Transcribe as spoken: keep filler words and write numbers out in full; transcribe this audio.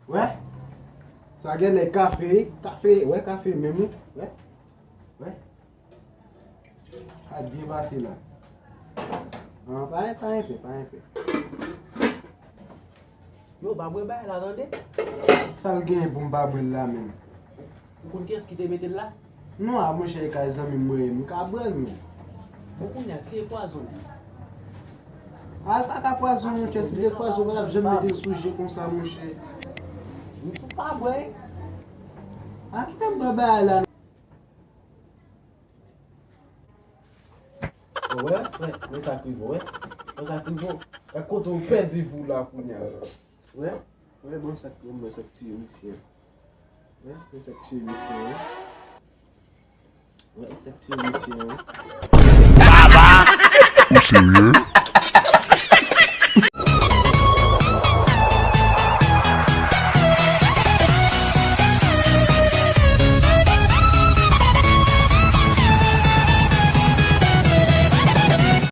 Wè? Sa genlè kafe, kafe, wè kafe menm wi. Wè? Wè? Sa byen pase la. An, pa, pa enpe, pa enpe. Yo, pa bwè bagay la, tande? Sa l genyen pou m pa bwè l la menm? Ou konn kiyès ki te mete l la? Non, a, monchè, e kay zanmi m mwen ye, m ka bwè l, men. Bon, kounye a, si e pwazon. A, l pa ka pwazon, monchè, si te pwazon, pa t ap janm mete l sou je konsa, monchè. M sou pa bwè. A, kite m bwè bagay la. Wè, wè, wè sa k rive, wè. Wè sa k rive. E kote w pèdi vou la kounye a. Wè, wè, bon sa k, bon sa k tiye misye. Wè, bon sa k tiye misye, wè. Wè, bon sa k tiye misye, wè. Ou serye?